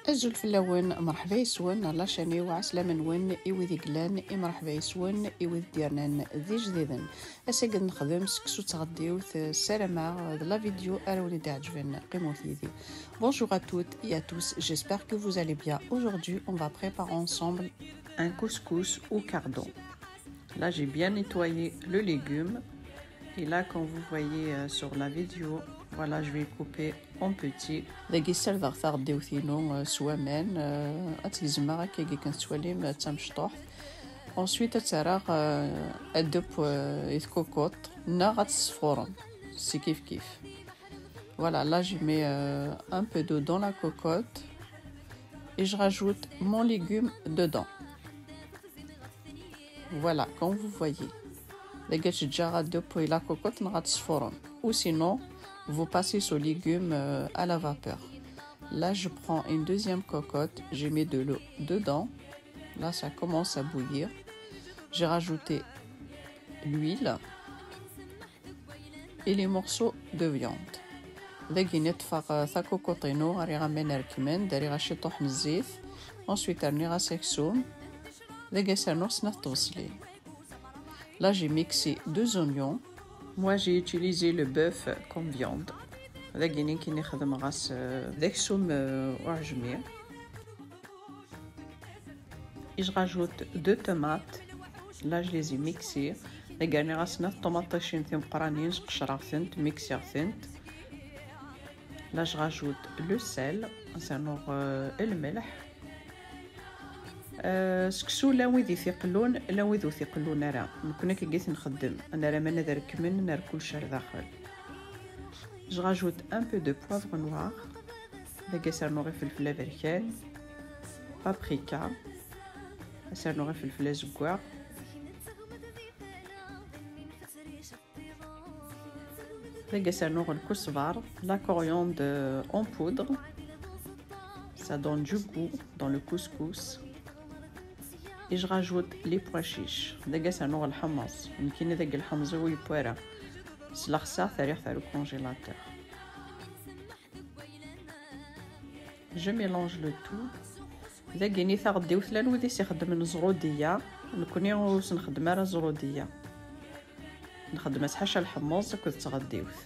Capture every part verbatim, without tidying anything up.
Azul fell-awen, merḥba yes-wen ɣer la chaîne-iw, ɛeslama-nwen i wid i yellan, i merḥba yes-wen i wid d-yernan d ijdiden. Ass-agi ad nexdem seksu d tɣeddiwt, ssarameɣ d la vidéo ara wen-d-iɛeǧben, qqimet yid-i. Bonjour à toutes et à tous, j'espère que vous allez bien. Aujourd'hui, on va préparer ensemble un couscous au cardon. Là, j'ai bien nettoyé le légume. Et là, comme vous voyez, euh, sur la vidéo, voilà, je vais couper en petits. Dagi ssardeɣ taɣeddiwt-inu, euh, s waman, euh, ad tt-gezmeɣ akka akken tettwalim, euh, d tamecṭuḥt. Ensuite, ad tt-rreɣ, euh, ad d-, euh, i tkukuṭ, neɣ ad tt-sfuren, c'est kif kif. Voilà, là, je mets, euh, un peu d'eau dans la cocotte et je rajoute mon légume dedans. Voilà, comme vous voyez. Dagi ad tt-ǧǧeɣ ad d-, puis la cocotte neɣ ad tt-sfuren. Ou sinon, vous passez ce légume, euh, à la vapeur. Là, je prends une deuxième cocotte, je mets de l'eau dedans. Là, ça commence à bouillir. J'ai rajouté l'huile et les morceaux de viande. Dagi ṭṭfeɣ, euh, takukuṭ-inu, rriɣ aman rekmen, rriɣ-as ciṭuḥ n zzit. Ensuite, rniɣ-as aksum. Dagi ad as-rnuɣ snat tbeṣlin. Là, j'ai mixé deux oignons. Moi, j'ai utilisé le bœuf comme viande. Dagi nekkini xedmeɣ-as, euh, d aksum, euh, uɛejmi. Et je rajoute deux tomates. Là, je les ai mixées. Dagi rniɣ-as snat ṭumaṭicin timeqranin, sqecreɣ-tent, mixeɣ-tent. Là, je rajoute le sel. Ad as-rnuɣ, euh, lmelḥ. Euh, seksu, llan wid i t-iqellun, llan wid ur t-iqellun ara. Nekkni akka i t-nxeddem. Ad nerr aman ad rekmen, ad nerr kullec ar daxel. Je rajoute un peu de poivre noir. Dagi ad as-rnuɣ ifelfel aberkan, paprika, ad as-rnuɣ ifelfel azeggaɣ. Dagi ad as-rnuɣ lkusbar, la coriandre en poudre. Ça donne du goût dans le couscous. Et je rajoute les pois chiches. Dagi ad as-rnuɣ lḥemmeẓ. Nekkini dagi lḥemmeẓ-iw ur yewwi ara. Slexseɣ-t, rriɣ-t ar le congélateur. Je mélange le tout. Dagi-ni taɣeddiwt, llan wid i s-ixeddmen ẓrudiya, nekkni ur s-nxeddem ara ẓrudiya. Nxeddem-as ḥaca lḥemmeẓ akked tɣeddiwt.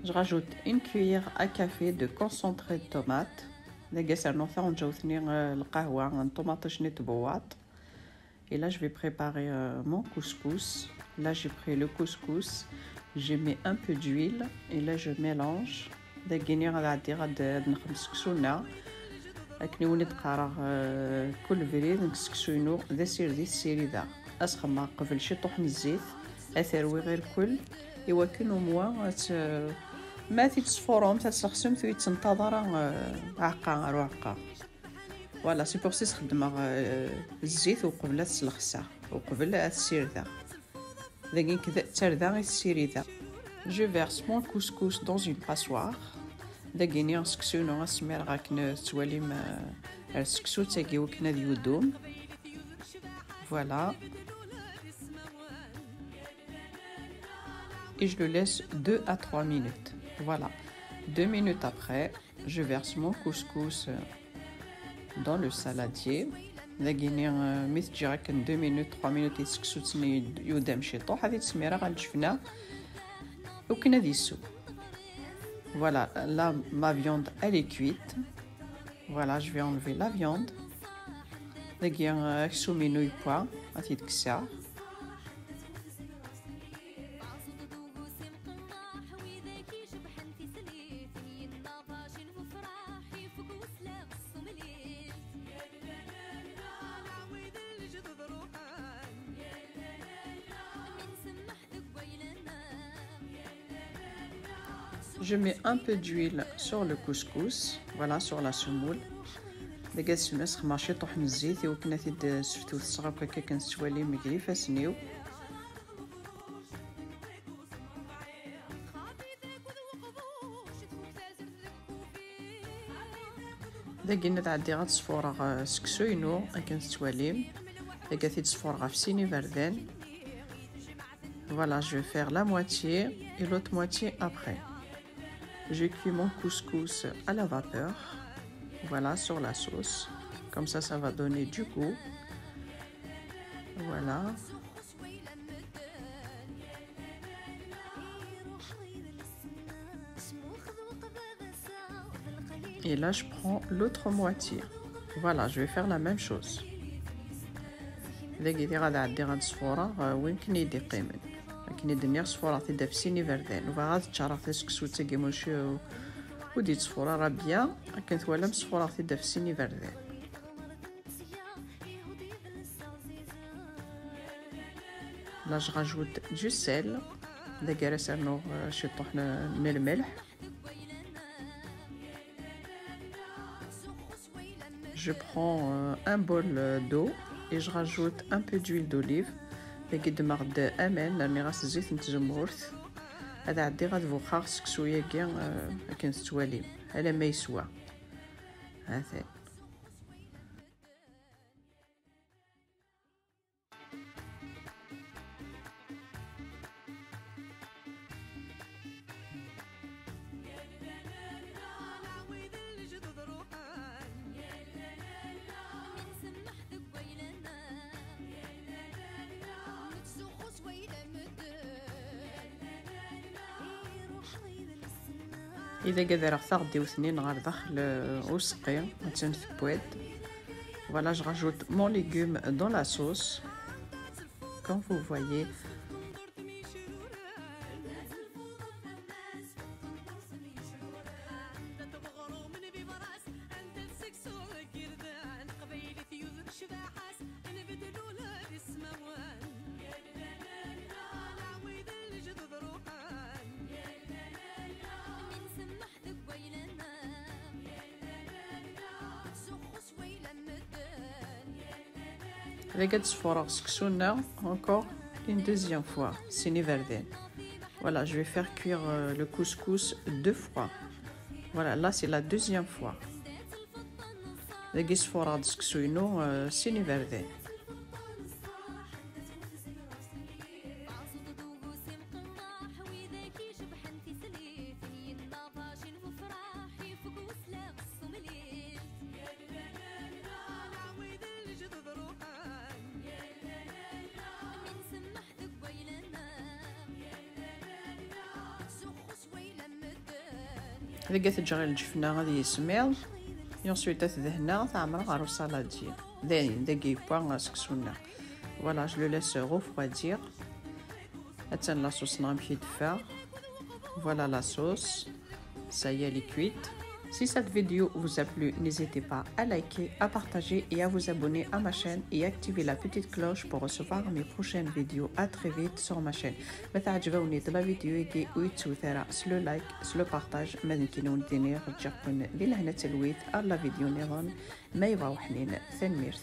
Je rajoute une cuillère à café de concentré de tomate. Dagi ad as-rnuɣ taɣenǧawt-nni, eh, lqahwa n ṭumaṭic-nni n tbewwaṭ. Et là, je vais préparer, euh, mon couscous. Là, j'ai pris le couscous, j'ai mis un peu d'huile et là, je mélange. Dagi-ni ad ɛeddiɣ ad, ad nexdem seksu-nneɣ. Akken i wen-d-qqareɣ, euh, kul brid, nekk seksu-inu d asired i t-ssirideɣ. Ad s-xedmeɣ qbel ciṭuḥ n zzit, ad t-rwiɣ irkel, i wakken au moins ad t-, ma ad t-id-tesfuremt, ad t-slexsemt, ur yettenṭaḍ ara, euh, aɛeqqa ar uɛeqqa. Voilà, c'est pour ça i s-xeddmeɣ, euh, zzit uqbel ad t-slexseɣ, uqbel ad t-ssirdeɣ. Dagi nekk d tarda i t-ssirideɣ. Je verse mon couscous dans une passoire. Dagi-ni seksu-inu ad as-smireɣ akken tettwalim, euh, ar seksu d tagi wakken ad yudum. Voilà. Et je le laisse deux à trois minutes. Voilà. Deux minutes après, je verse mon couscous dans le saladier. Dagi-ni, euh, mi t-ǧǧiɣ akken deux minutes, trois minutes, i seksu-nni yudam ciṭuḥ, ad t-smireɣ ar lǧefna, akken ad yessu. Voilà, là, ma viande, elle est cuite. Voilà, je vais enlever la viande. Dagi, euh, aksum-inu yewwa, ad t-id-kkseɣ. Je mets un peu d'huile sur le couscous, voilà, sur la semoule. Dagi ad as-sxedmeɣ ciṭuḥ n zzit i wakken ad t-id-seftuseɣ akk akka akken tettwalim gar ifassen-iw. Dagi ad ɛeddiɣ ad sfureɣ, eh, seksu-inu akken tettwalim. Dagi ad t-id-sfureɣ ɣef sin iberdan. Voilà, je vais faire la moitié et l'autre moitié après. Je cuis mon couscous à la vapeur. Voilà, sur la sauce. Comme ça, ça va donner du goût. Voilà. Et là, je prends l'autre moitié. Voilà, je vais faire la même chose. Dagi di ɣad ɛeddi ɣad sfureɣ, euh, win ken id iqqimen. Akken i d-nniɣ, sfureɣ-t-id ɣef sin iberdan. Bɣiɣ ad ččareɣ taseksut-agi, mačči ur d-yettfuṛ ara bien. Akken twalam, sfureɣ-t-id ɣef sin iberdan. Là, je rajoute du sel. Dagi ara s-rnuɣ, euh, ciṭuḥ n, n lmelḥ. Je prends, euh, un bol, euh, d'eau et je rajoute un peu d'huile d'olive. Dagi ddmeɣ-d aman, rniɣ-as zzit n tzemmurt. Ad ɛeddiɣ ad buxxeɣ seksu-agi, euh, akken tettwalim, alamma yeswa. Ha-t-an. Ideg ad rreɣ taɣeddiwt-nni ɣer daxel, uh, useqqi, attan tewwi-d. Voilà, je rajoute mon légume dans la sauce. Comme vous voyez. Dagi ad sfureɣ seksu-nneɣ encore une deuxième fois, sin iberdan. Voilà, je vais faire cuire, euh, le couscous deux fois. Voilà, là c'est la deuxième fois. Dagi sfureɣ-d seksu-inu, euh, sin iberdan. Dagi ad t-ǧǧeɣ i lǧefna ad yismiḍ. Et ensuite ad t-dehneɣ, ad t-ɛemmreɣ ɣer usaladi. Dayen, dagi yewwa seksu-nneɣ. Voilà, je le laisse refroidir. Attan la sauce-nneɣ amek i d-teffeɣ. Voilà la sauce. Ça y est, elle est cuite. Si cette vidéo vous a plu, n'hésitez pas à liker, à partager et à vous abonner à ma chaîne et activer la petite cloche pour recevoir mes prochaines vidéos. À très vite sur ma chaîne. Ma teɛǧeb-awen-id la vidéo-agi, ur yettut ara s le like, s le partage. Ma d nekkini ur d-iniɣ, ǧǧiɣ-ken di lehna d talwit ar la vidéo nniḍen. Ma yebɣa uḥnin, tanemmirt.